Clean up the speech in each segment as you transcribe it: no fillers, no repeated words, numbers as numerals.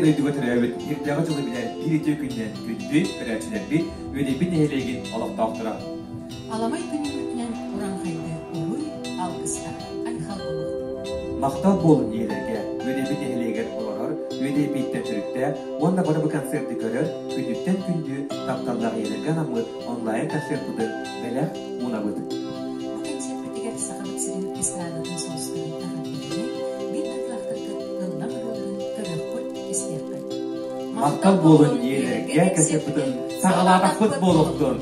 дойдуга төрөөбүт ирдэҕи дьылы билэр биир үтүө күнүнэн күндү көрөөччүлэрбит, Үөдэйбит нэһилиэгин олохтоохторо. Аламай күнүммүтүнэн урааҥхайды уруй, алгыстар, айхал буолуохтун. Махтал буолун ийэлэргэ, Үөдэйбит нэһилиэгэр олорор, Үөдэйбиттэн төрүттээх уонна бары бу концерты көрөр, күндүттэн күндү тапталлаах ийэлэргэ анаммыт онлайн-концерпытын бэлэх уунабыт. Бу кэнсиэрпитигэр Сахабыт сирин эстрадатын сулустарын эҕэрдэлэри, биир дойдулаахтаргыт ыллам ырыаларын көрүөххүт, истиэххит. Махтал буолун ийэлэргэ концерпытын саҕалаатахпыт буолуохтун!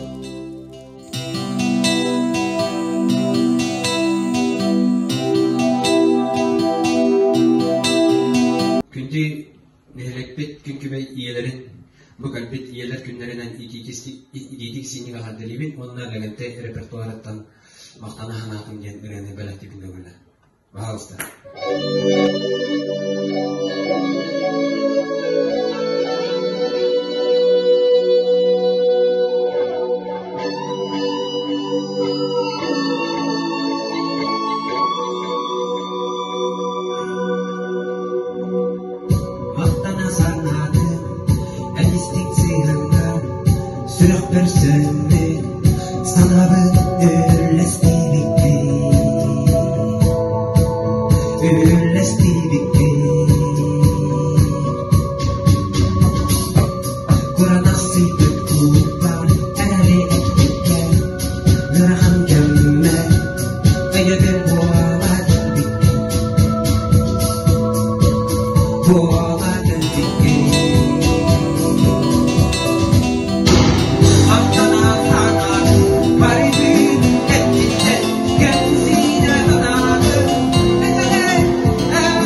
Күндү нэһилиэкпит күн күбэй ийэлэрин бу кэлбит ийэлэр күннэринэн итиитик-сиинник эҕэрдэлиибин уонна Лэгэнтэй репертуарыттан махтана санаатым диэн ырыаны бэлэхтиибин көҥүлэ. Пожалуйста. Махтана санаатым, эн истиҥ сыһыаҥҥар, сүрэхпэр сөннүн, санаабын үллэстибиккин, үллэстибиккин. Кураанахсыйбыт кууппар эрэли эппиккэ, ыарахан кэммэр өйөбүл буола кэлбиккин, буола кэлбиккин. Аттана санаатын барытын кэнниттэн кэмсинэ санаатын этэлэр эппэтэх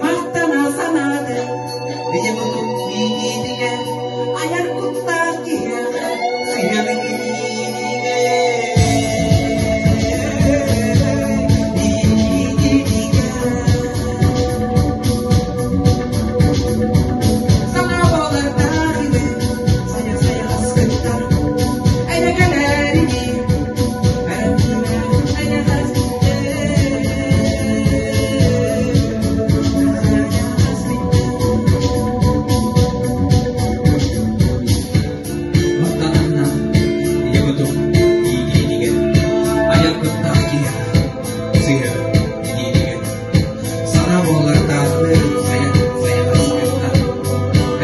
Махтана санаатым, ийэм иитиитигэр айар куттаах киһиэхэ сыһыаны Саҥа буолардаах ини, сайа-сайаҕас кыттар, эйэгэлэр ини, Сана буоллартааҕы сайа сайаҕас кытта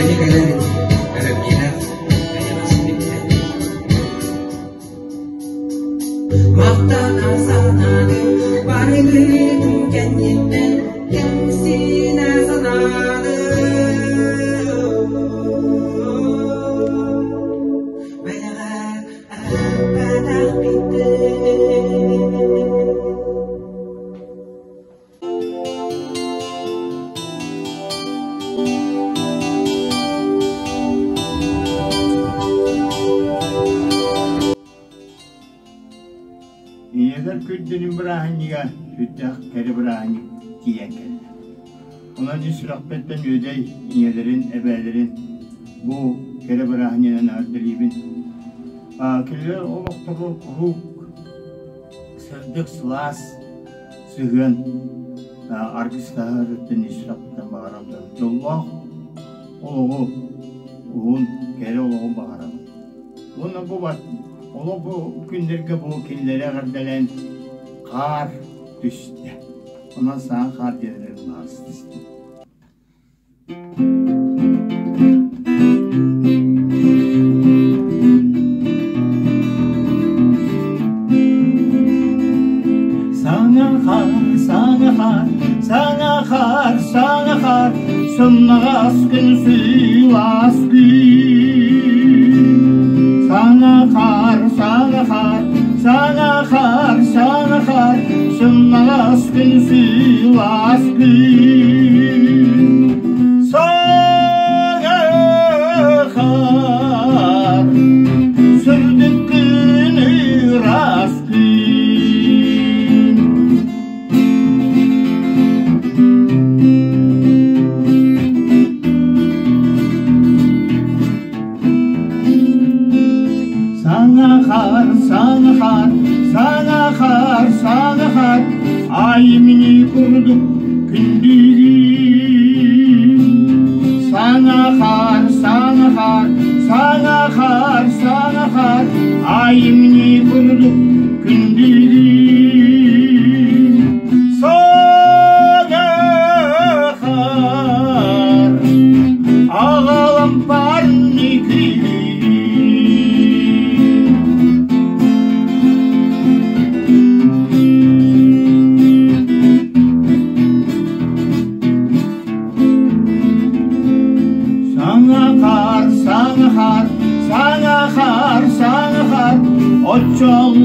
эйэгэлэр өрөмньүлээх эйэҕэс биттэн Махтана санаатым барыгытын кэнниттэн кэмсинэ санаатым Бэйэҕэ эппэтэх биттэн Ийэлэр күндүнүн бырааһынньыга сүрдээх кэрэ бырааһынньык тиийэн кэллэ. Онон ис сүрэхпиттэн Үөдэй ийэлэрин, эбээлэрин бу кэрэ бырааһынньыгынан эҕэрдэлиибин. Кинилэр олохторо куруук сырдык, сылаас сыһыан аргыстаһарыттан ис сүрэхпиттэн баҕарабын. Дьоллоох олоҕу, уһун, кэрэ олоҕу баҕарабын. Уонна бу олох бу күннэргэ бу кинилэри эҕэрдэлээн хаар. түстэ. Онон саҥа хаар диэн эрэр түстэ. Саҥа хаар, саҥа хаар, саҥа хаар, саҥа хаар, сымнаҕас күн сылаас күн. Саҥа хаар, саҥа хаар, саҥа хаар, саҥа хаар, сымнаҕас күн сылаас күн. Саҥа хаар, сырдык күн ыраас күн. Саҥа хаар, саҥа хаар, саҥа хаар, саҥа хаар, айымньы курдук күндүгүн. Саҥа хаар, саҥа хаар, саҥа хаар, саҥа хаар, айымньы курдук күндүгүн. Саҥа хаар, аҕалам парни күн. Саҥа хаар, саҥа хаар, саҥа хаар, саҥа хаар, оччолорго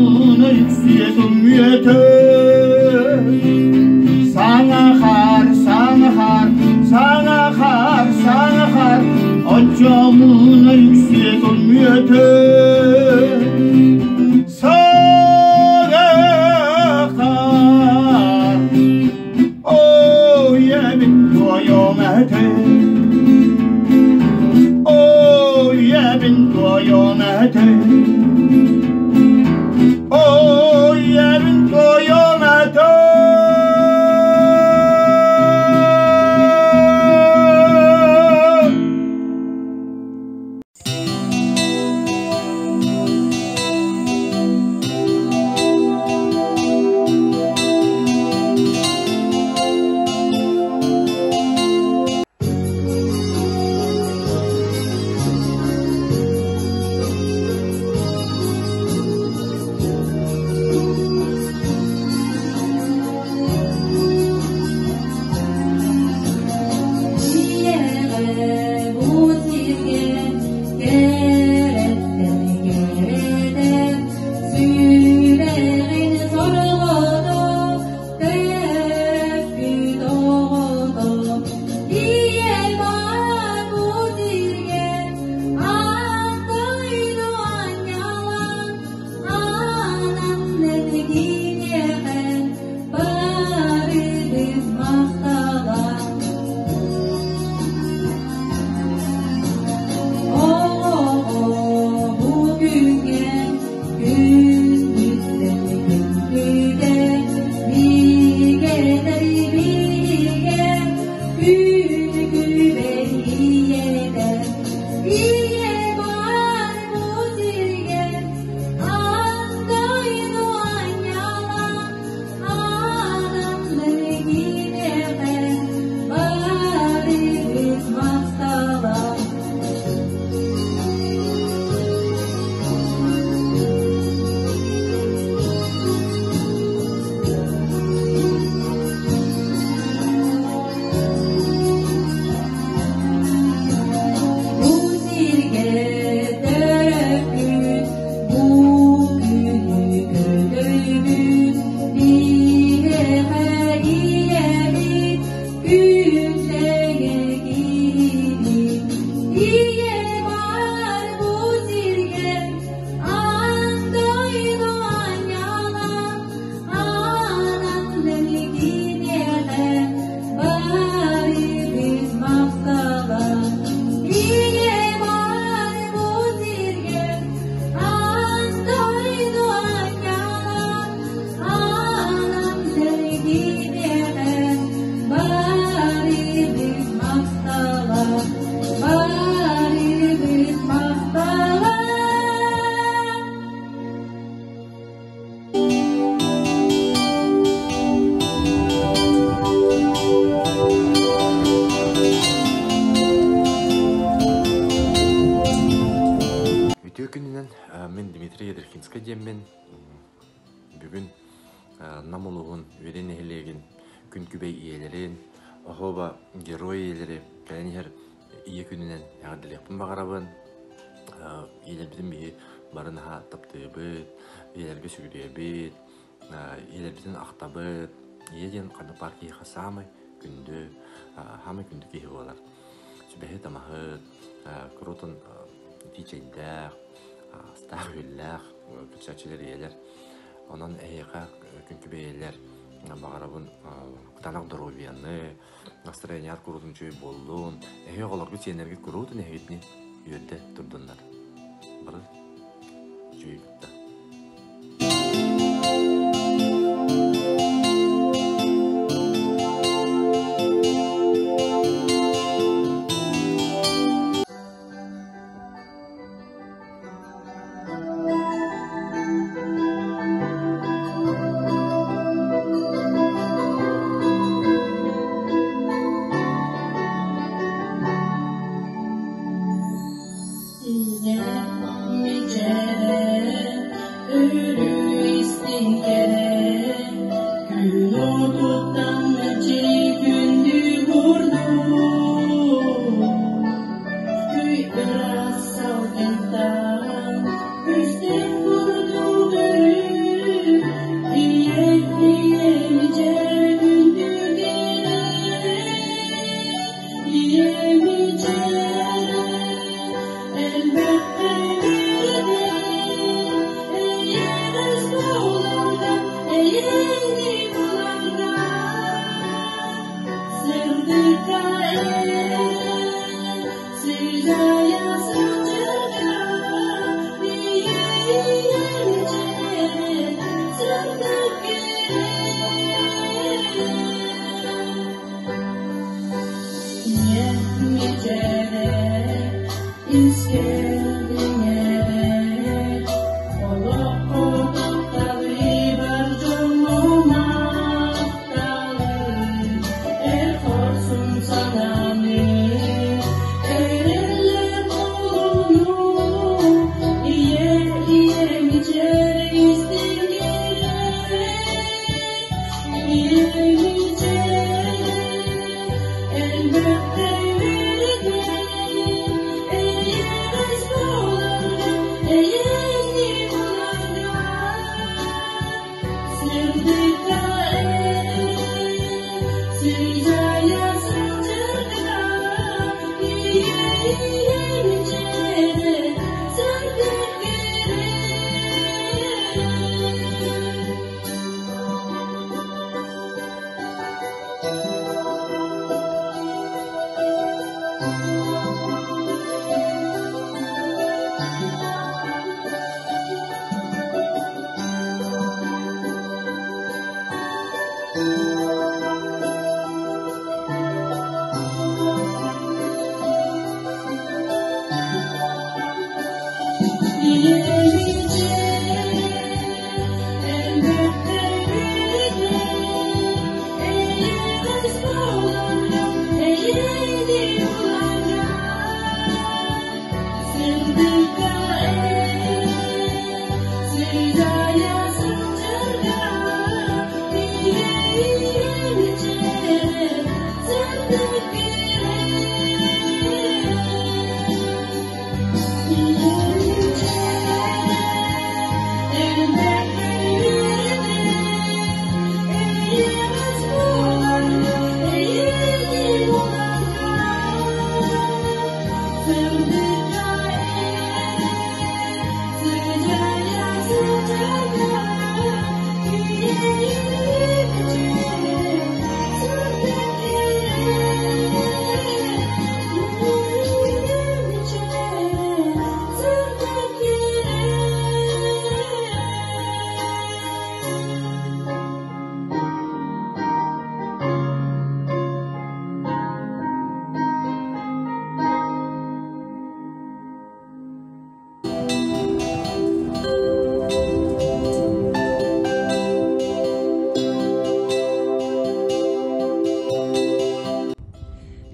Ойуунускай диэммин. Бүгүн Нам улууһун Үөдэй нэһилиэгин күн күбэй ийэлэрин, оһуоба герой ийэлэри кэлэн иһэр ийэ күнүнэн эҕэрдэлиэхпин баҕарабын. Ийэлэрбитин биһи бары наһаа таптыыбыт, ийэлэргэ сүгүрүйэбит, ийэлэрбитин ахтабыт. Ийэ диэн ханнык баар киһиэхэ саамай күндү, саамай күндү киһи буолар. Сүбэһит-амаһыт, куруутун итии чэйдээх, астаах-үөллээх кэпсээччилэр ийэлэр. Онон эһиэхэ күн күбэй ийэлэр баҕарабын кытаанах доруобуйаны, настроениеҕар куруутун үчүгэй буоллун, эһиги оҕолоргут сиэннэргит куруутун эһигитини үөрдэ турдуннар. Бары үчүгэй кытта.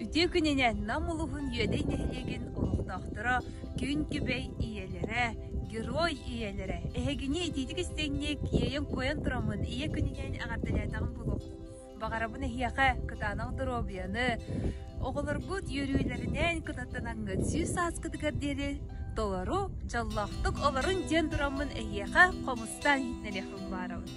Үтүө күнүнэн Нам улууһун Үөдэй нэһилиэгин олохтоохторо, күн күбэй ийэлэрэ, Герой ийэлэрэ, эһигини итиитик истиҥник иэйэн-куойан тураммын ийэ күнүнэн эҕэрдэлээтэҕим буолуохтун. Баҕарабын эһиэхэ кытаанах доруобуйаны, оҕолоргут үөрүүлэринэн кынаттанаҥҥыт 100 сааскытыгар диэри толору, дьоллоохтук олорун диэн тураммын эһиэхэ хомустаан иһитинэриэхпин баарабын.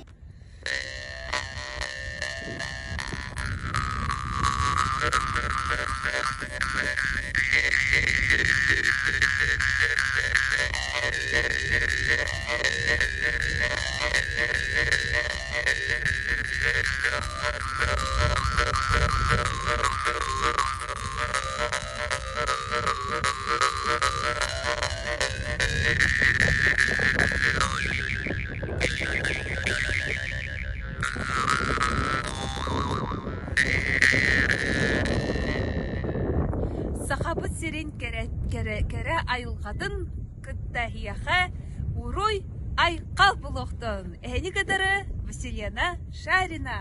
Сахабыт сирин кэрэ, кэрэ, кэрэ айылҕатын кытта эһиэхэ уруй айхал булуохтун! Эһини кытары Василена Шарина!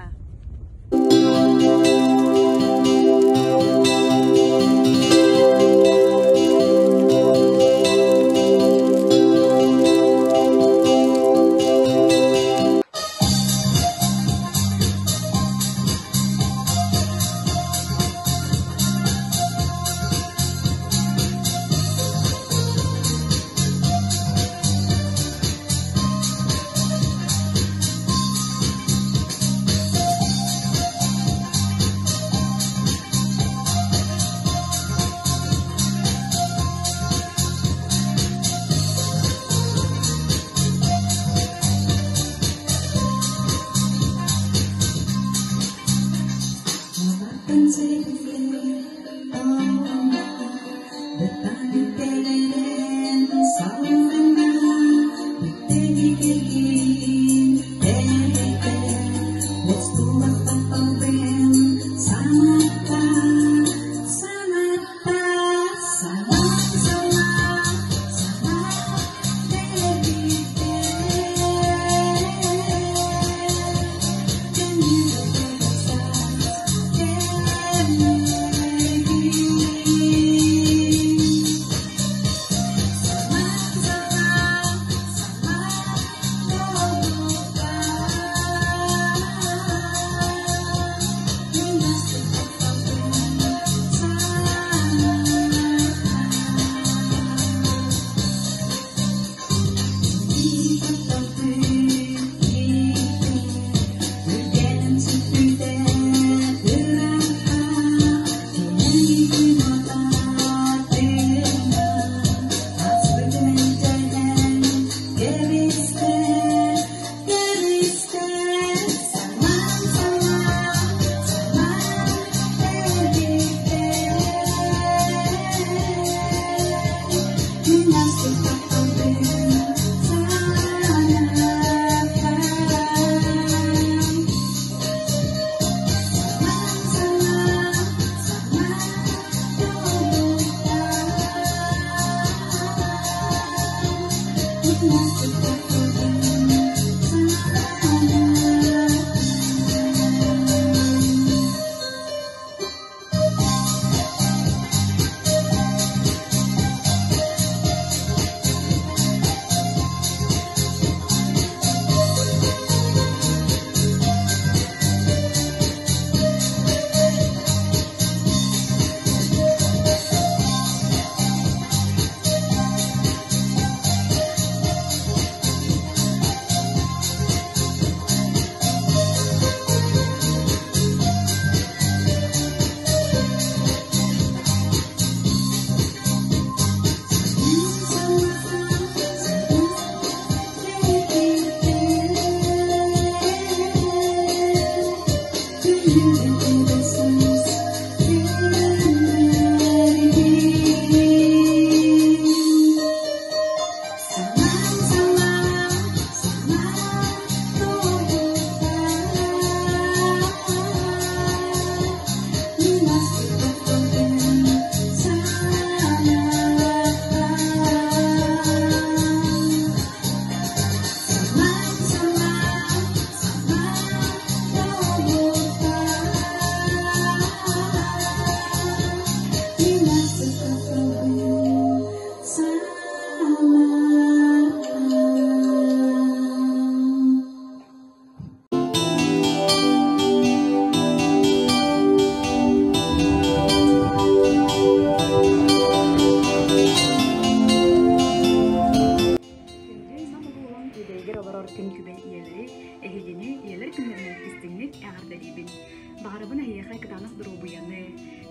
Баҕарабын эһиэхэ кытаанах доруобуйаны,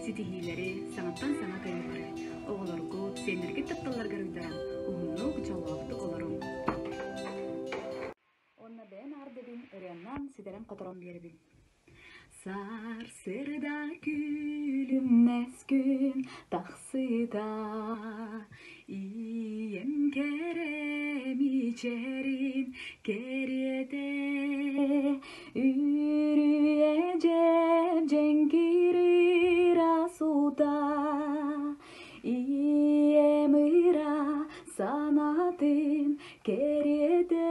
ситиһиилэри, саҥаттан саҥа кыайыылары, оҕолоргут, сиэннэргит тапталларыгар уйдаран, уһуннук, дьоллоохтук олоруҥ. Уонна бэйэм эҕэрдэбин ырыаннан ситэрэн-хоторон биэрэбин. Сарсыарда күлүмнэс күн тахсыыта, Ийэм кэрэ мичээрин кэриэтэ, Үрүйэ дьэп-дьэҥкир ыраас уута, Ийэм ыра санаатын кэриэтэ.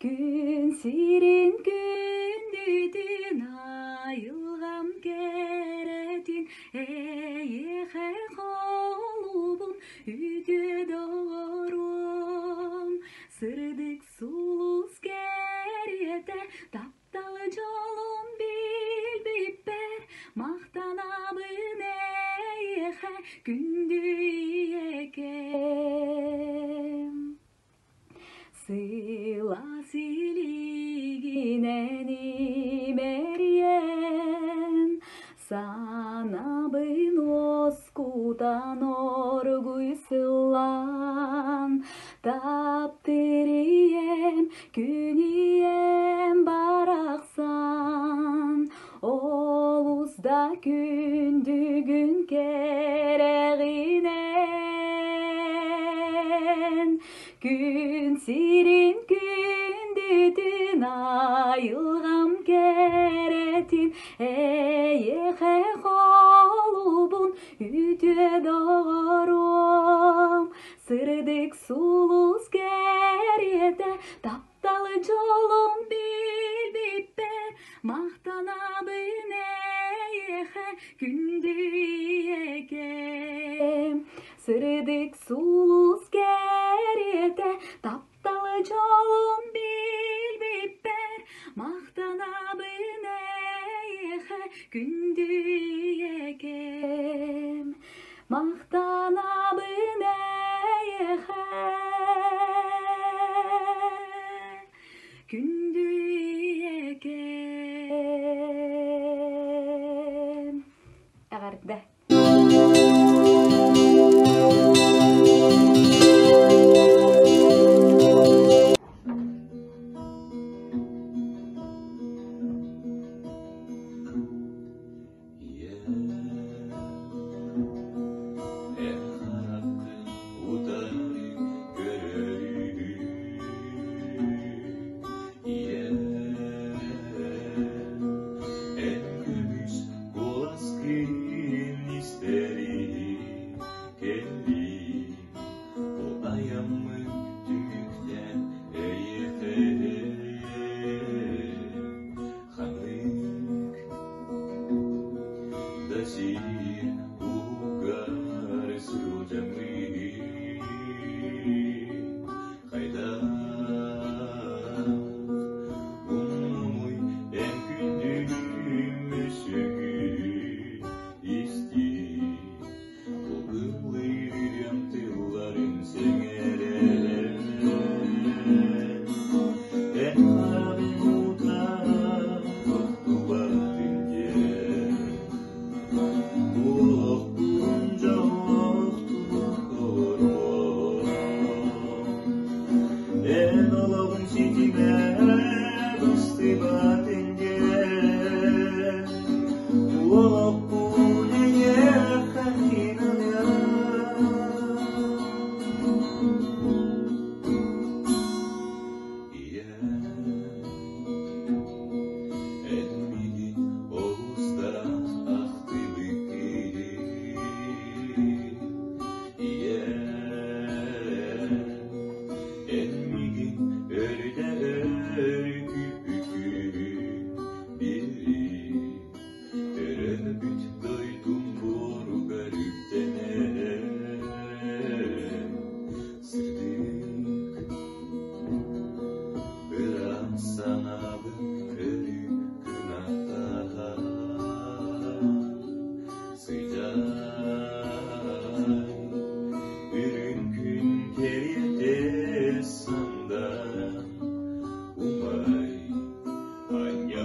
Күн сирин күндүтүн айылҕам кэрэтин эйиэхэ холубун үтүө доҕорум сырдык сулус кэриэтэ таптал дьолун билбиппэр махтанабын эйиэхэ күндү ийэкэм Сылаас илиигинэн имэрийэн, санаабын уоскутан оргуй сыллаан, таптыыр ийэм, күн ийэм барахсан, олус да күндүгүн кэрэҕинэн. Күн сирин күндүтүн айылҕам кэрэтин эйиэхэ холубун үтүө доҕоруом сырдык сулус кэриэтэ таптал дьолун билбиппэр махтанабын эйиэхэ күндү ийэкэм Сырдык сулус кэриэтэ тапталы дьолун билбиппэр махтанабын эйиэхэ күндү ийэкэм махтанабын эйиэхэ күндү ийэкэм Эҕэрдэ!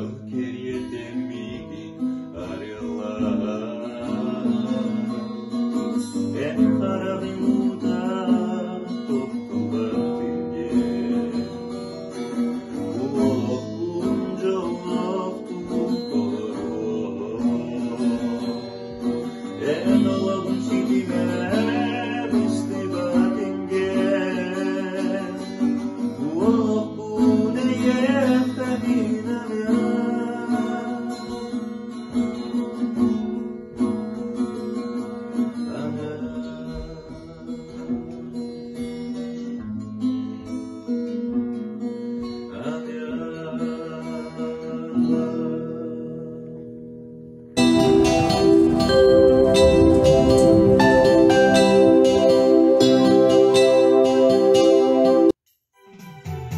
Арыал кэриэтэ миигин арыаллаа. Эн хараҕыҥ уута тохтубат диэн, Бу олохпун дьоллоохтук толоруом. Эн олоҕун ситимэ быстыбат эҥгэл, Бу олохпун эйиэхэ мин аныам.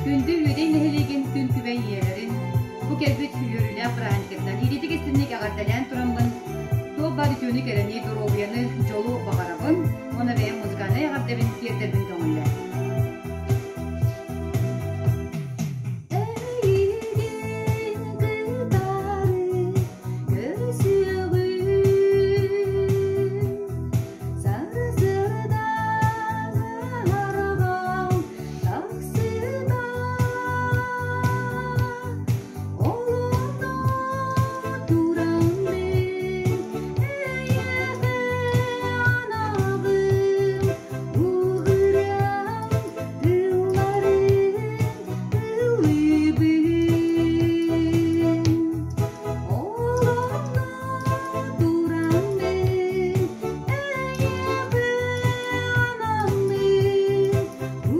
Күндү Үөдэй нэһилиэгин күн күбэй ийэлэрин, бу кэлбит үөрүүлээх бырааһынньыккытынан иититик истинник эҕэрдэлээн тураммын, туох баар үтүөнү кэрэни, доруобуйаны, дьолу баҕарабын уонна бэйэм музыкальнай эҕэрдэбин тиэрдэрбин көҥүллээ. Эйигин кытары көрсүөҕүм, сарсыардан арҕам тахсыта, олоно туран мин эйиэхэ анабын, бу ырыам тылларын ыллыыбын. Олоно туран мин эйиэхэ анаммын, бу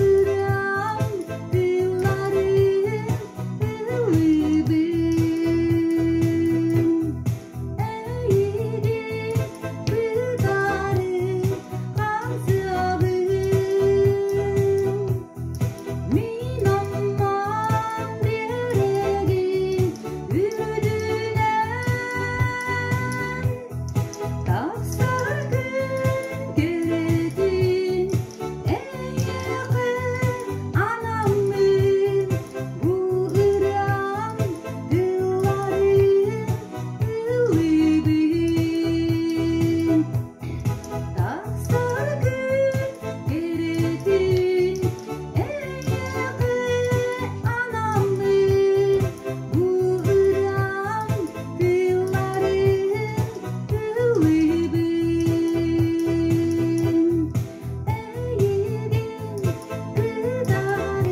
ырыам тылларын ыллыыбын. Эйигин кытары хамсыабын, мин аммам биэрэгин үрдүнэн тахсар күн кэрэтин эйиэхэ анаммын, бу ырыам тылларын ыллыыбын. Тахсар күн кэрэтин эйиэхэ анаммын, бу ырыам тылларын ыллыыбын. Эйигин кытары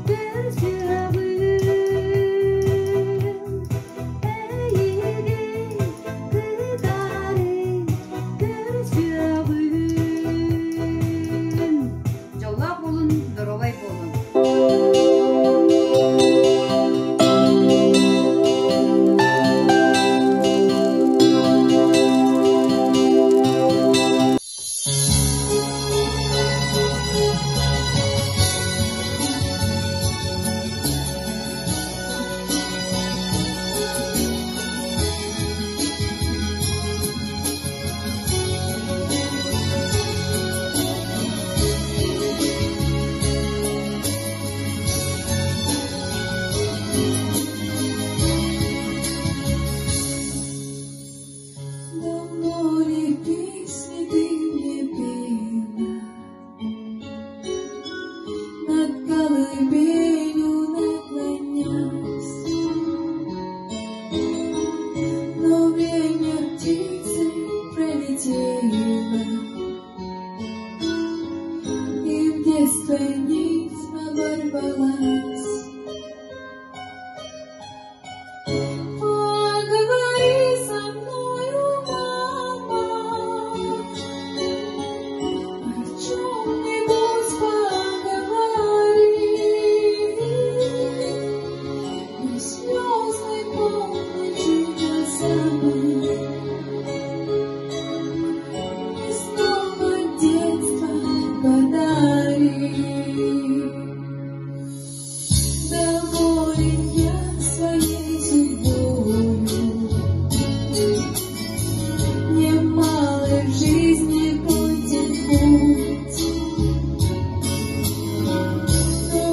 көрсүөҕүм, эйигин кытары көрсүөҕүм. Дьоллоох буолун, доруобай буолун. Давно ли песни ты мне пела, Над колыбелью наклонясь, Но время птицы пролетело, И в детство нить оборвалась. Поговори со мною, мама, о чем-нибудь поговори. И слезной полночи самой Мне снова детство подари. Доволен я своей судьбою, Немалый в жизни пройден путь, Но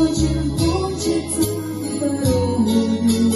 очень хочется порою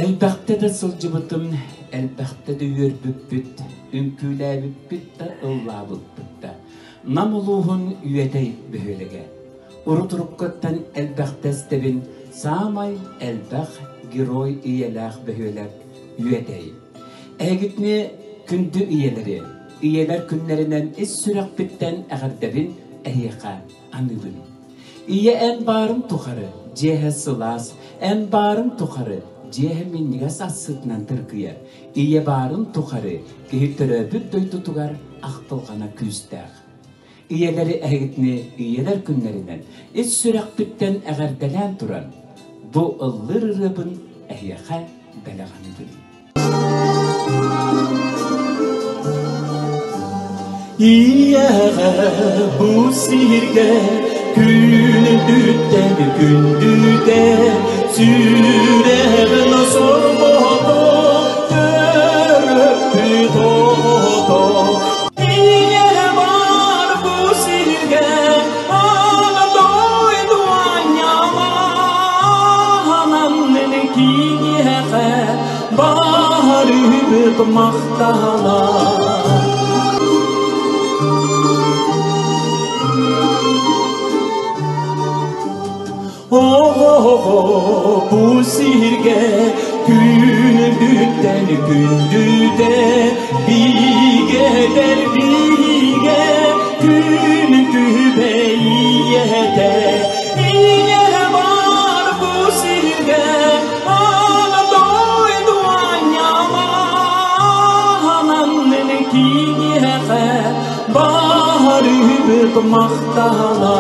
Элбэхтэ да сылдьыбытым, элбэхтэ да үөрбүппүт, үҥкүүлээбиппит да ыллаабыппыт да. Нам улууһун Үөдэй бөһүөлэгэ. Урут-уруккуттан элбэхтэ истэбин, саамай элбэх герой ийэлээх бөһүөлэк Үөдэй. Эһигитини күндү ийэлэри, ийэлэр күннэринэн ис сүрэхпиттэн эҕэрдэбин эһиэхэ аныыбын. Ийэ эн баарыҥ тухары дьиэһэ сылаас, эн баарыҥ тухары дьиэһэ минньигэс ассытынан тыргыйар. Ийэ баарын тухары киһи төрөөбүт дойдутугар ахтылҕана күүстээх. Ийэлэри эһигитини ийэлэр күннэринэн ис сүрэхпиттэн эҕэрдэлээн туран, бу ыллыыр ырыабын эһиэхэ бэлэх аныыбын. Ийэҕэ бу сиргэ күнүттэн күндүтэ сүрэҕин сорбото төрөппүт оҕото Ийэ бар бу сиргэ аҕа дойду анньалаанан киниэхэ Барыбыт махтала. Оҕо бу сиргэ күндүттэн күндүтэ биигэтэр биигэ күн күбэйиэтэ ийэ бар бу сиргэ Барыбыт махтала.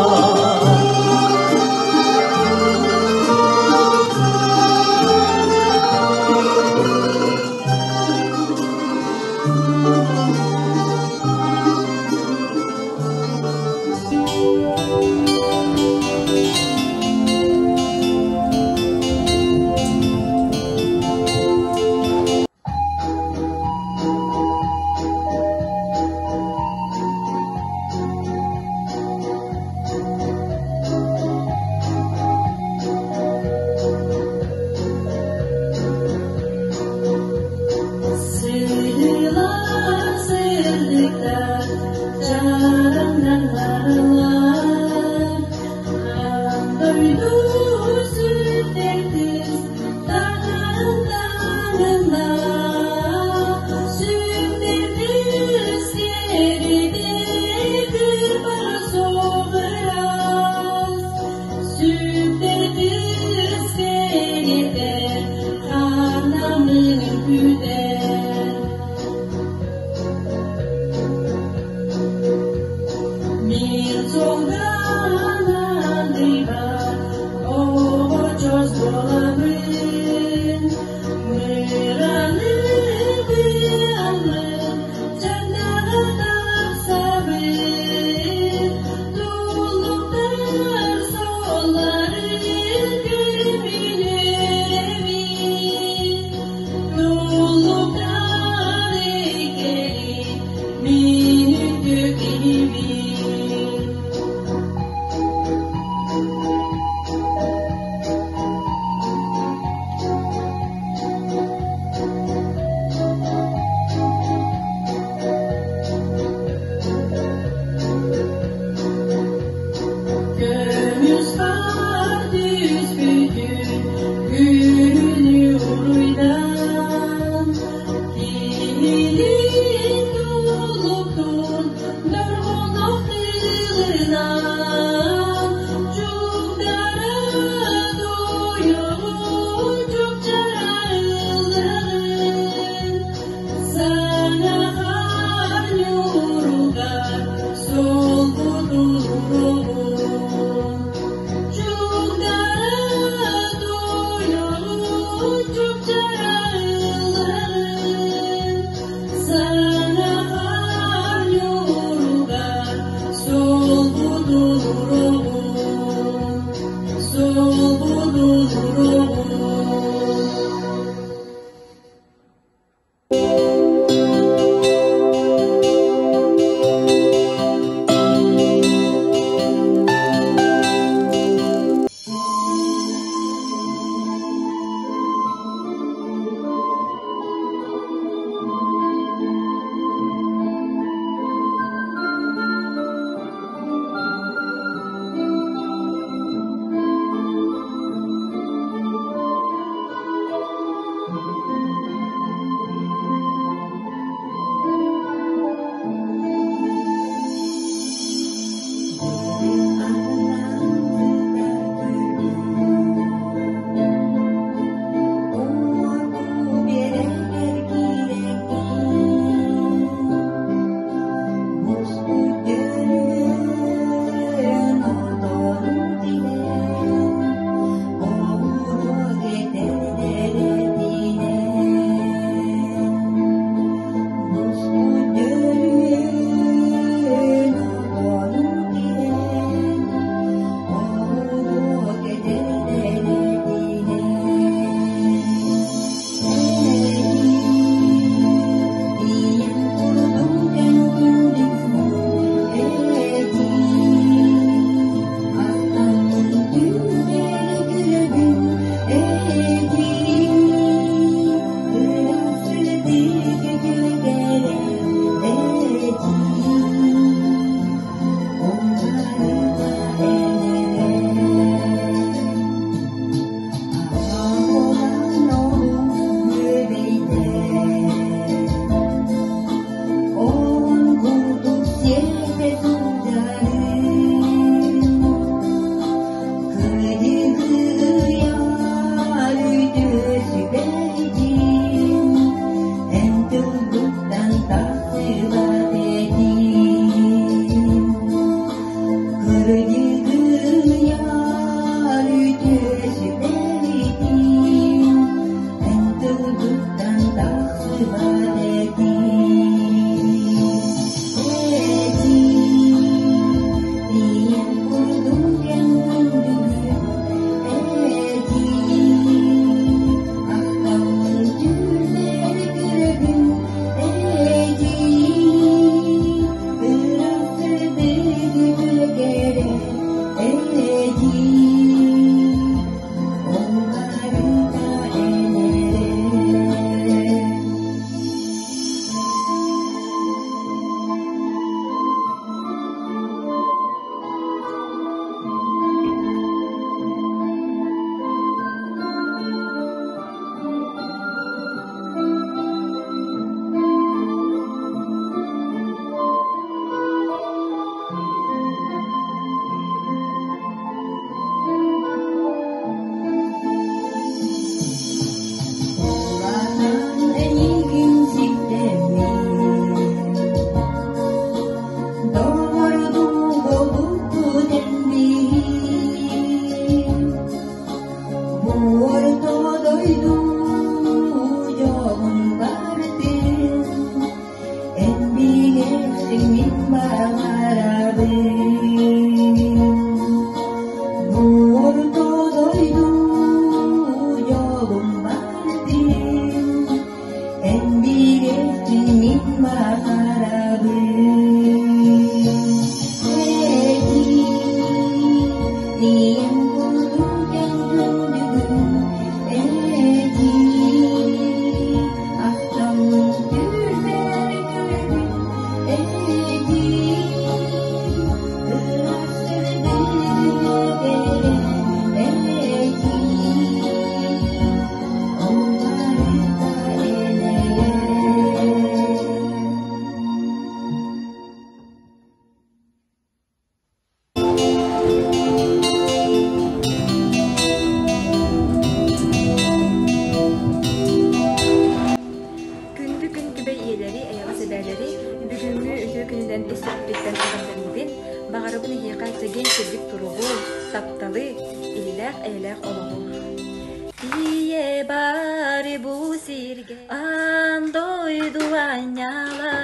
Бары бу сиргэ аан дойду аанньала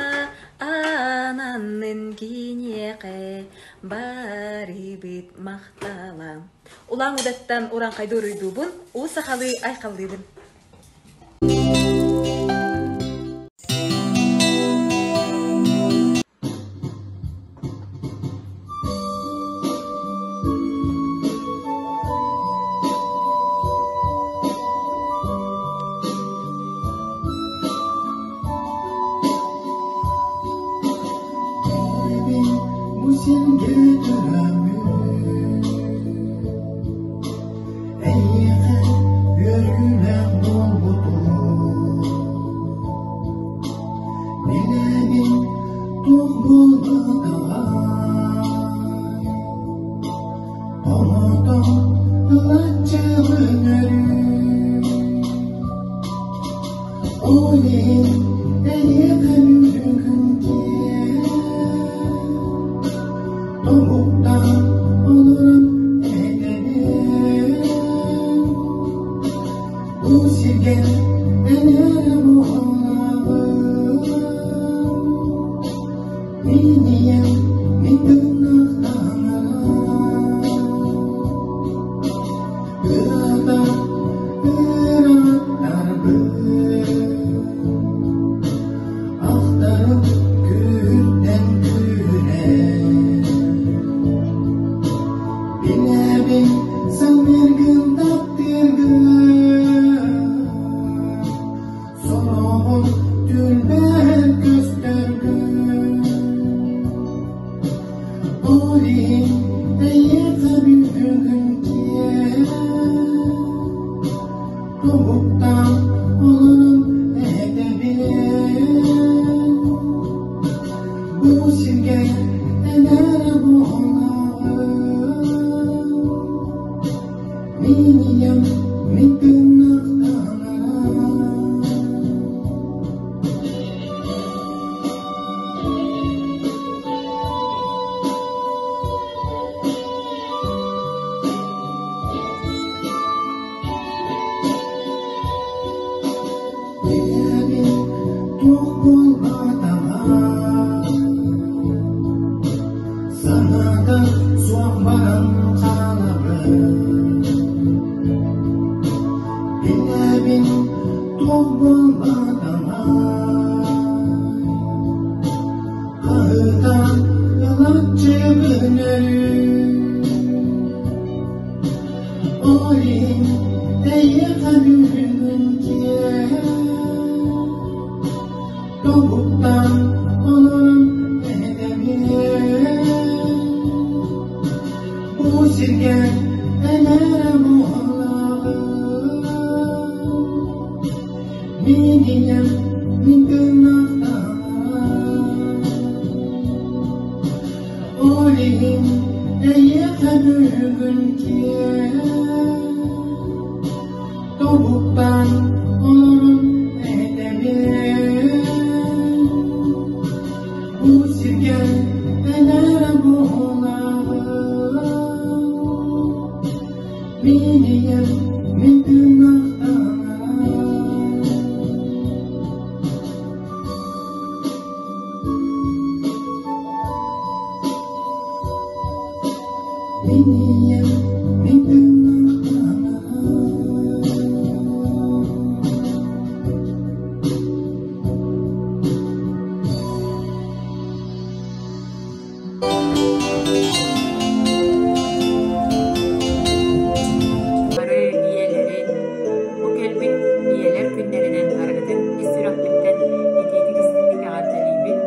аананнын киниэхэ барыбыт махтала. Улаан Удаттан урааҥхайды уруйдуубун, уу сахалыы айхаллыыбын. Бу сиргэ төрөөммүт, эйиэхэ үөрүүлээх буолбутум. Билэбин туох буолбатаҕай, оҕотох ылаччыгын өрүү. Ол иһин эйиэхэ бүгүн киэһэ тобуктаан олорон этэбин. Бу сиргэ эн эрэ буолаҕын, мин ийэм, мин тыыннаах таҥарам. Ырата ыраттарбын, ахтарым күнтэн күнэ. Билэбин саныыргын таптыыргын, сороҕун түүлбэр көстөргүн. Ол иһин эйиэхэ бүгүн киэһэ тобуктаан олорон этэбин. Бу сиргэ эн эрэ буолаҕын, мин ийэм, мин тыыннаах таҥарам. Билэбин туох буолбатаҕай, санаата суох баран хаалабын. Билэбин туох буолбатаҕай, хаһыытаан ылаччыбын өрүү. Ол иһин эйиэхэ бүгүн киэһэ тобуктаан олорон этэбин. Бу сиргэ эн эрэ буолаҕын, мин ийэм, мин тыыннаах таҥарам. Ол иһин эйиэхэ бүгүн киэһэ тобуктаан олорон этэбин. Бу сиргэ эн эрэ буолаҕын, мин ийэм, мин тыыннаах таҥарам. Мин ийэм, мин тыыннаах таҥарам. Бары ийэлэрин, бу кэлбит ийэлэр күннэринэн барыгытын ис сүрэхпиттэн итиитик истиҥник эҕэрдэлиибин.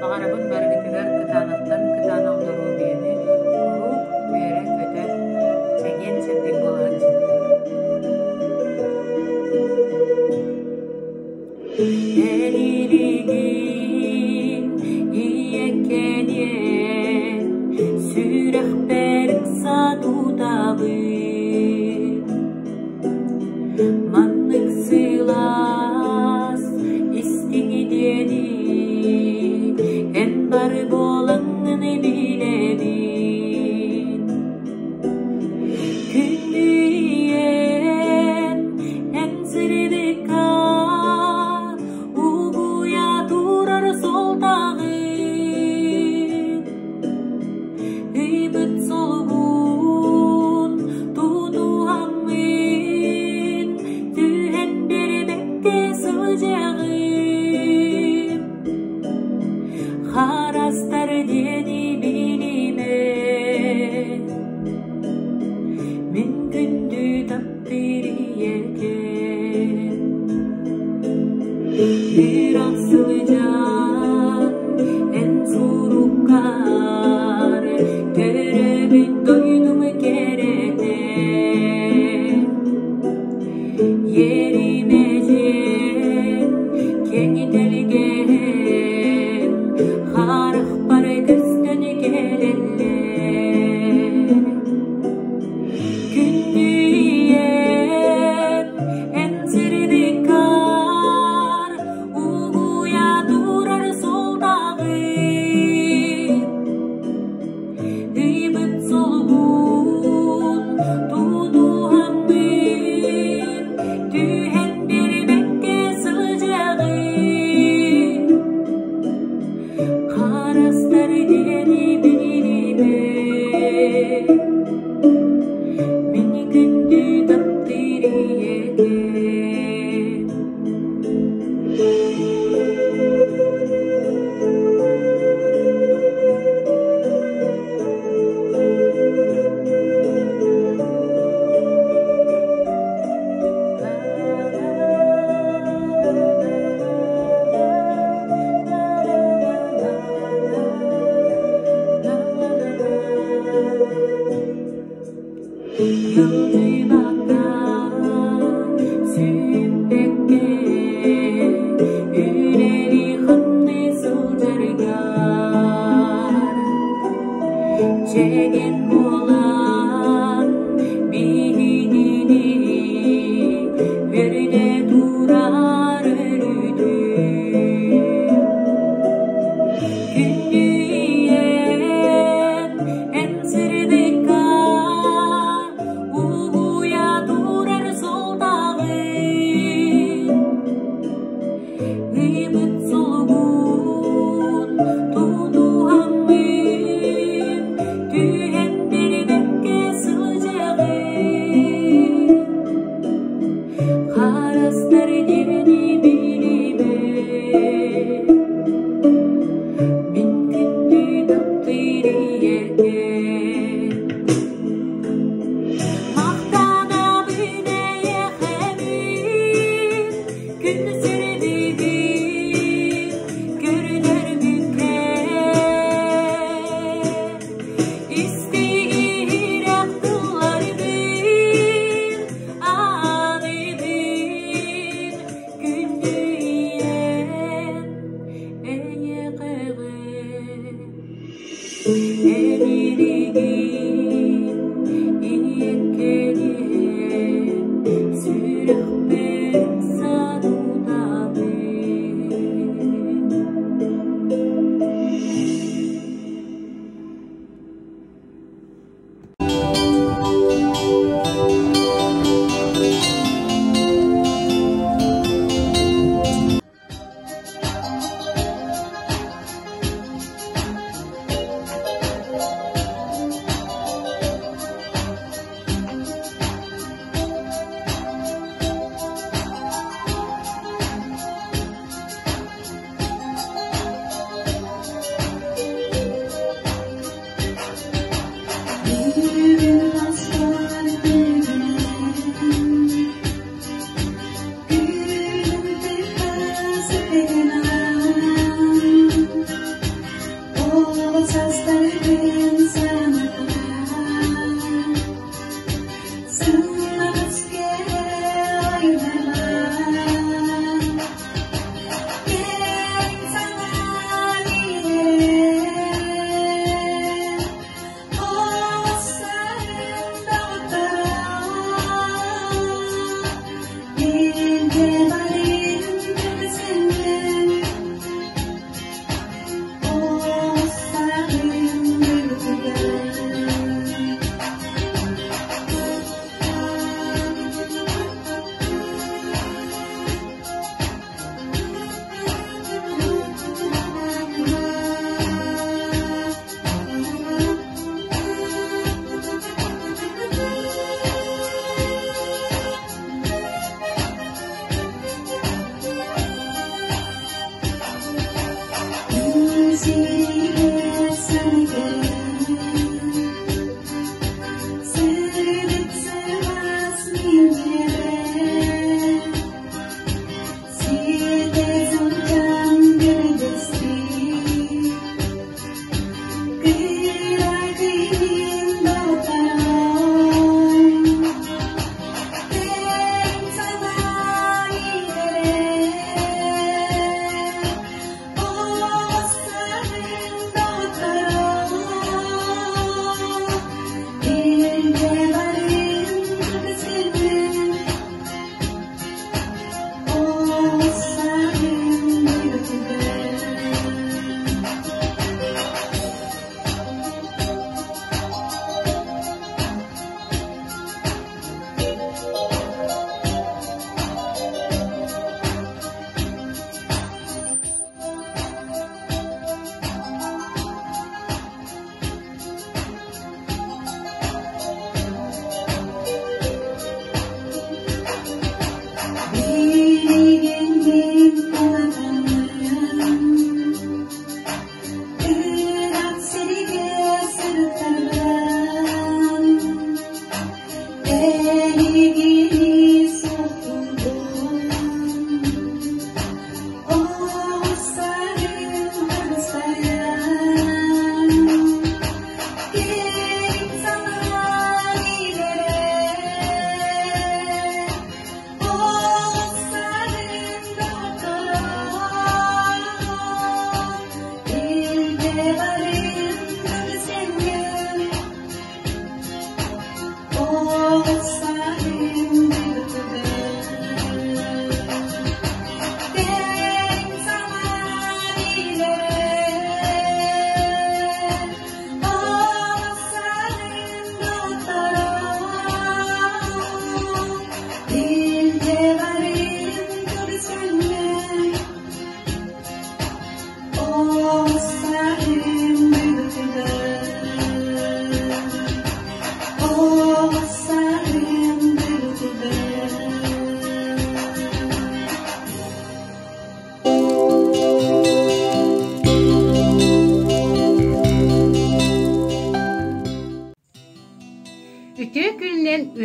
Баҕарабын барыгытыгар кытаанахтан кытаанах доруобуйаны, куруук үөрэ-көтө, чэгиэн-чэбдик буоларын Эн ийэккэниэн сүрэхпэр ыкса тутабын. Маннык сылаас истиҥ диэни эн бары буолаҥҥын билэбин. Күндү ийэм, эн сырдыкка Ыраах сылдьан эн суруккар төрөөбүт дойдум кэрэтэ Еримэдьиэн киэҥ тэлгэһэм харахпар көстөн кэлэллэр Күндү ийэм эн сырдыккар угуйа турар суолтаҕын Ыйбыт солугун тутуһаммын түһэн биэрбэккэ сылдьаҕын Харастар диэни билимэ мин күндү таптыыр ийэкэм. Ыалдьыбакка, сүппэккэ, үлэлии-хамныы сылдьаргар Чэгиэн буолан биһигини үөрдэ турар өрүүтүн. Күндү ийэм эн сырдыкка угуйа турар суолтаҕын Ыйбыт солугун тутуһаммын түһэн биэрбэккэ сылдьаҕын Харастар диэни билимэ мин күндү таптыыр ийэкэм. Махтанабын эйиэхэ мин күн сирдигин көрдөрбүккэр Истигиһирэх тылларбын аныыбын күндү ийэм эйиэхэҕин. Эн илиигин ийэккэниэн сүрэхпэр санатабын.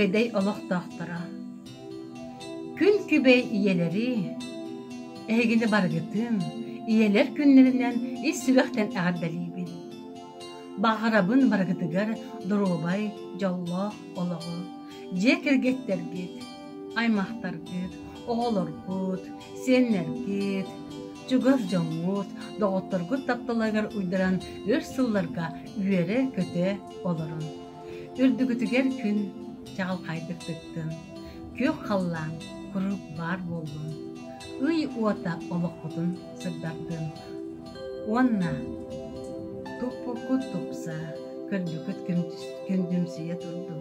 Үөдэй олохтоохторо! Күн күбэй ийэлэри, эһигини барыгытын ийэлэр күннэринэн ис сүрэхтэн эҕэрдэлиибин. Баҕарабын барыгытыгар доруобай, дьоллоох олоҕу, дьиэ кэргэттэргит, аймахтаргыт, оҕолоргут, сиэннэргит, чугас дьоҥҥут, доҕотторгут тапталларыгар уйдаран өр сылларга үөрэ-көтө олорун. Үрдүгүтүгэр күн чаҕылхайдык тыктын, күөх халлаан куруук баар буоллун, ый уота олоххутун сырдаттын уонна туппуккут тупса, көрбүкүт күндүмсүйэ турдун.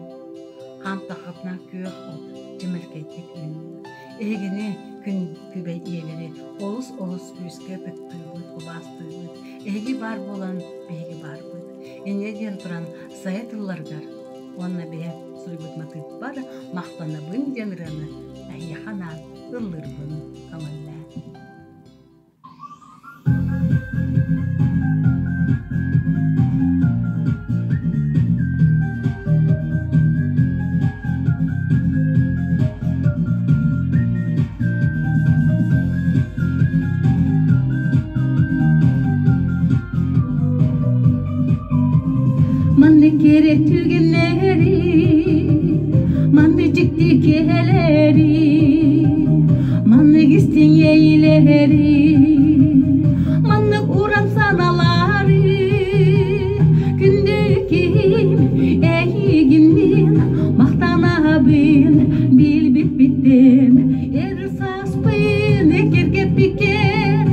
Хаамтаххытына күөх от чэмэлкэйдик үүннүн. Эһигини күн күбэй ийэлэри олус-олус күүскэ ытыктыыбыт, убаастыыбыт. Эһиги баар буолан биһиги баарбыт. Инньэ диэн туран сайа тылларыгар уонна бэйэ суруйбут матыыппар махтанабын диэн ырыаны эһиэхэ анаан ыллыырбын көҥүллээ. Маннык кэрэ түгэннэри, маннык дьикти киэһэлэри, маннык истиҥ иэйиилэри, маннык уран санаалары күндү киһим эйигин мин махтанабын билбиппиттэн эр сааспын кэргэппиккэр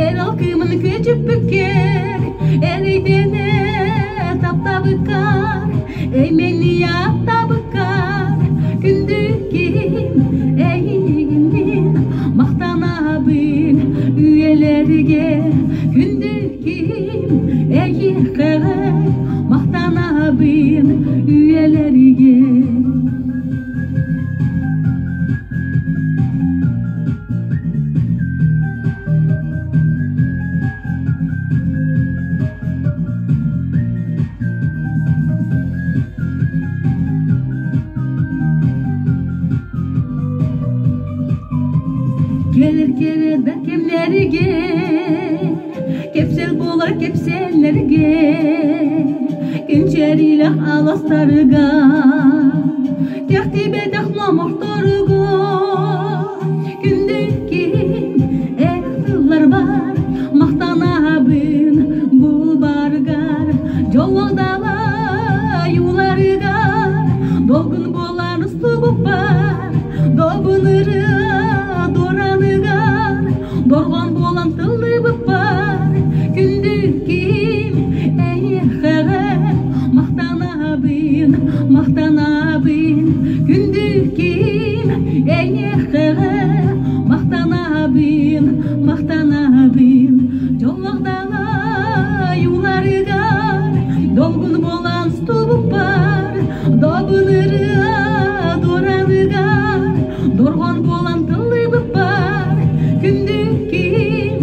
эр алкымын көчүппүккэр эрэйдэнэ таптабыккар эймэни аттабыккар күндү киһим эйигин мин махтанабын үйэлэргэ күндү киһим эйиэхэ махтанабын үйэлэргэ. Кэлэр кэрэ да кэмнэргэ, кэпсэл буолар кэпсээннэргэ, кэнчээриилээх аластарга, кэхтибэтэх номохторго, күндү киһим эр тылларбар махтанабын бу баргар, дьоллоох далай уларыгар, долгун буолан устубуппар, добун ырыа дуораныгар, дорҕоон буолан тыллыбыппар, күндү киһим эйиэхэҕэ махтанабын, махтанабын, күндү киһим эйиэхэҕэ махтанабын, махтанабын, дьоллоох далай уларыгар, долгун буолан устубуппар, добун ырыа дуораныгар, дорҕоон буолан тыллыбыппар, күндү киһим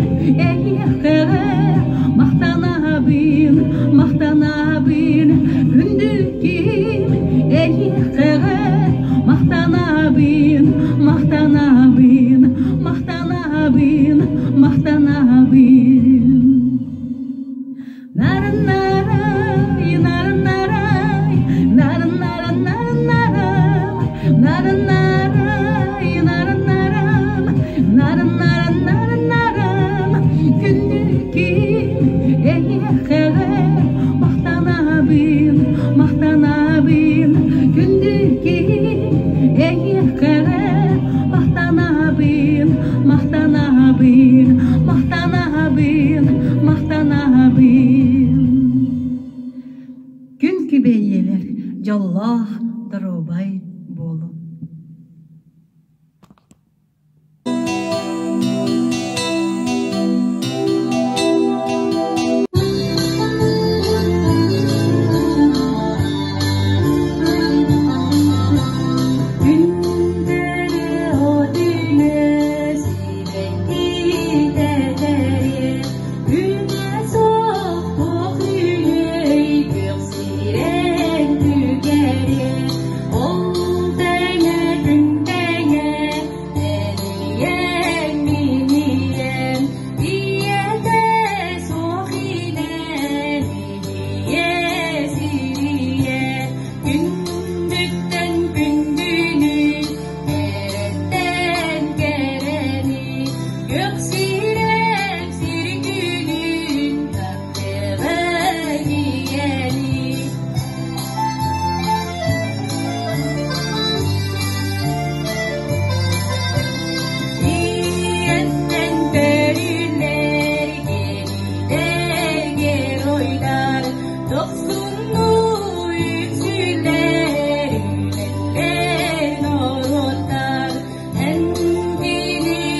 эйиэхэҕэ махтанабын, махтанабын, күндү киһим эйиэхэҕэ махтанабын, махтанабын, махтанабын, махтанабын. Нарын-нарай, нарын-нарай, нарын-нарын-нарын-нарам, нарын-нарай, нарын-нарам, нарын-нарын-нарын-нарам, күндү киһим эйиэхэҕэ махтанабын, махтанабын, күндү киһим эйиэхэҕэ махтанабын, махтанабын, махтанабын, махтанабын. Күн күбэйиэлэр дьоллоох доруобай буолуҥ. Күнэ суох туох үһүөй күөх сирэҥ түгэрэ.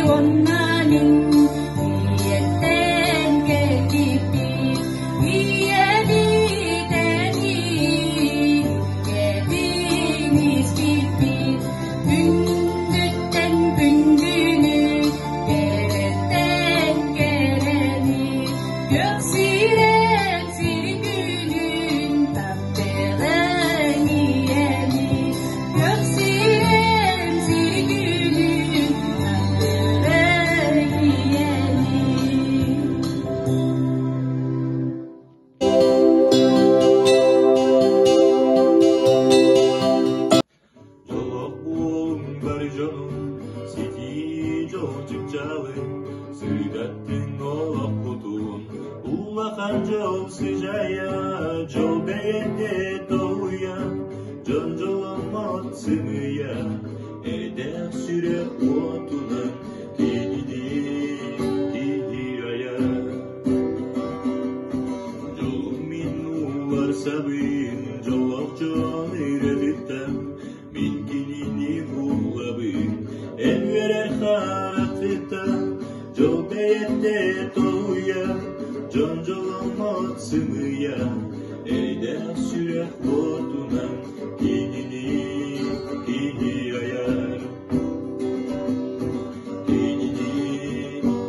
уонна мин ийэттэн кэлбиппит, ийэбит этин, ийэтин испиппит, күндүттэн күндүнү, кэрэттэн кэрэни, күөх сирэн сирин күнүн таптыаҕыҥ ийэни, күөх сирэн сирин күнүн таптыаҕыҥ ийэни. Дьоллоох буолуҥ бары дьонум, ситии дьол чыпчаалын, сыдаттыҥ олохпутун, улахан дьол сыдьаайа, дьол бэйэтэ толуйа, дьон дьолломмот сымыйа, эдэр сүрэх уотунан кинини киһи айар. Дьолум мин уларсабын, дьоллоох дьон ырыатыттан, мин кинини булабын, эн үөрэр хараххыттан, дьол бэйэтэ толуйа, дьон дьолломмот сымыйа, эйдээх сүрэх уотунан кинини кини айар. Кинини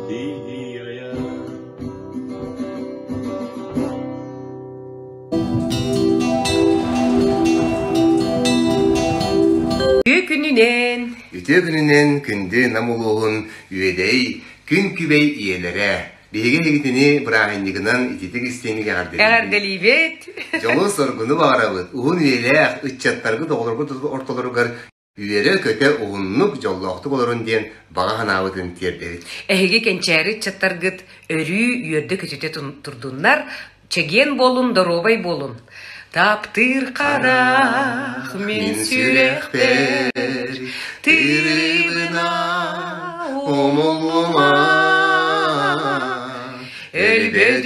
кини айар. Үтүө күнүнэн! Үтүө күнүнэн күндү Нам улууһун Үөдэй күн күбэй ийэлэрэ! Биһиги эһигитини бырааһынньыгынан ититик истиҥник эҕэрдэлиибит. Эҕэрдэлиибит! Дьолу-соргуну баҕарабыт! Уһун үйэлээх ыччаттаргыт оҕолоргут ортолоругар үөрэ-көтө уһуннук, дьоллоохтук олорун диэн баҕа санаабытын тиэрдэбит. Эһиги кэнчээри ыччаттаргыт өрүү үөрдэ-көтүтэ турдуннар, чэгиэн буолун, доруобай буолун. Таптыыр харах мин сүрэхпэр тырыбына умуллума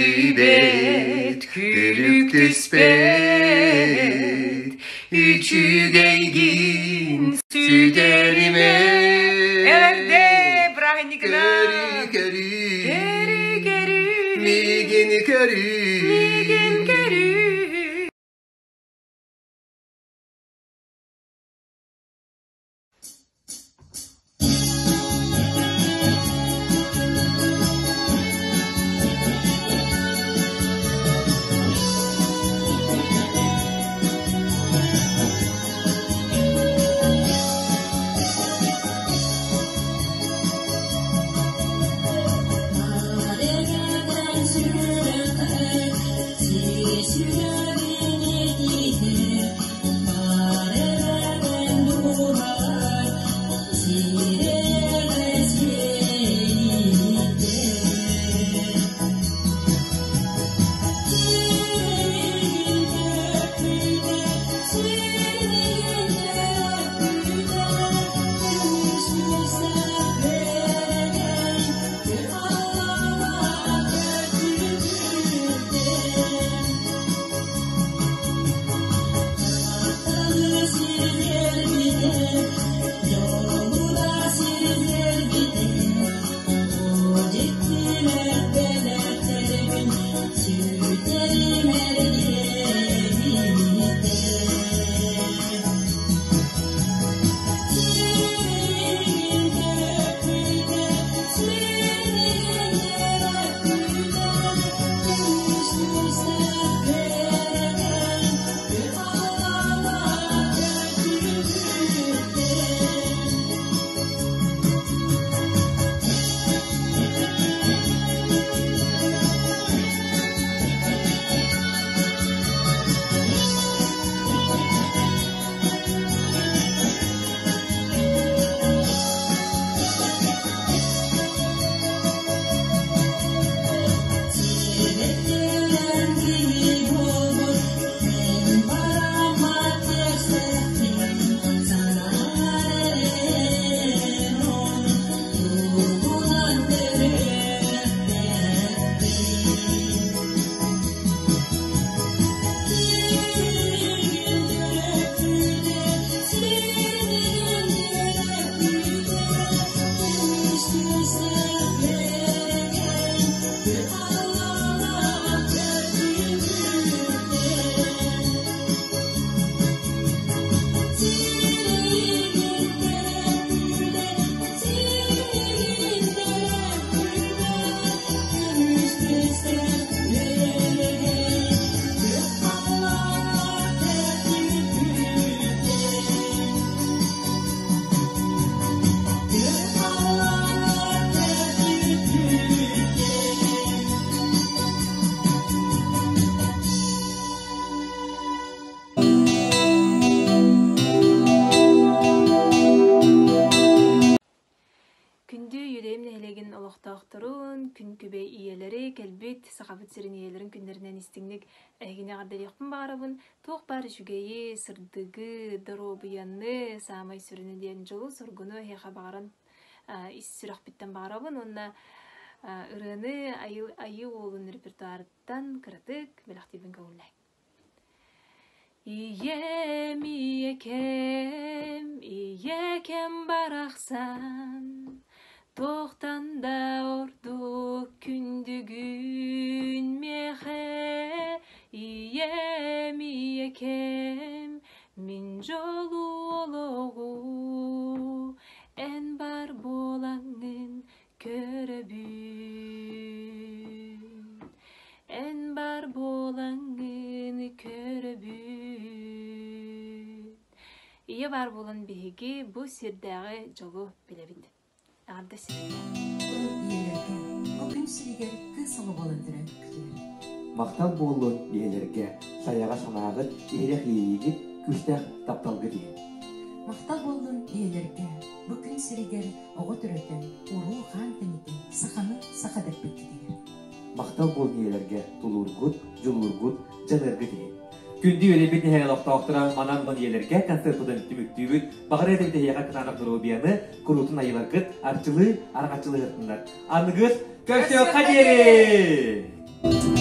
өлбөдүйбэт күлүк түспэт Үчүгэйгин сүтэримэ Эҕэрдэ бырааһынньыгынан Көрү көрү көрү Миигин көрү Миигин көрү Күндү Үөдэйим нэһилиэгин олохтоохторун, күн күбэй ийэлэри, кэлбит Сахабыт сирин ийэлэрин күннэринэн истиҥник эһигини эҕэрдэлиэхпин баҕарабын. Туох баар үчүгэйи, сырдыгы, доруобуйаны, саамай сүрүнэ диэн дьолу-соргуну эһиэхэ баҕаран ис сүрэхпиттэн баҕарабын уонна ырыаны Айыы Уолун репертуарыттан кыратык бэлэхтиирбин көҥүллээ. Ийэм, ийэкэм, ийэкэм барахсан, Туохтан да ордук күндүгүн миэхэ. Ийэм, ийэкэм, мин дьолу олоҕу Эн бар буолаҥҥын көрөбүн. Эн бар буолаҥҥын көрөбүн. Ийэ баар буолан биһиги бу сирдээҕи дьолу билэбит. Эҕэрдэ сиргэ. Ийэлэргэ, бу күн сиригэр кыыс оҕо буолан төрөөбүккүтүгэр. Махтал буоллун ийэлэргэ, сайаҕа санааҕыт, иһирэх иэйиигит, күүстээх тапталгыт иһин. Махтал буоллун ийэлэргэ, бу күн сиригэр оҕо төрөтөн, уруу-хаан тэнитэн, саханы саха дэппиккитигэр. Махтал буоллун ийэлэргэ, тулуургут, дьулуургут, дьаныаргыт иһин. Күндү үөрэппит нэһилиэк олохтоохторо манан мун ийэлэргэ концерпытын түмүктүүбүт. Баҕарыа этим тэһиэхэ кытаанах доруобуйаны, куруутун айыларгыт, арчылыы, араҥаччылыы сырытыннар. Аныгыс көрсүөххэ диэри!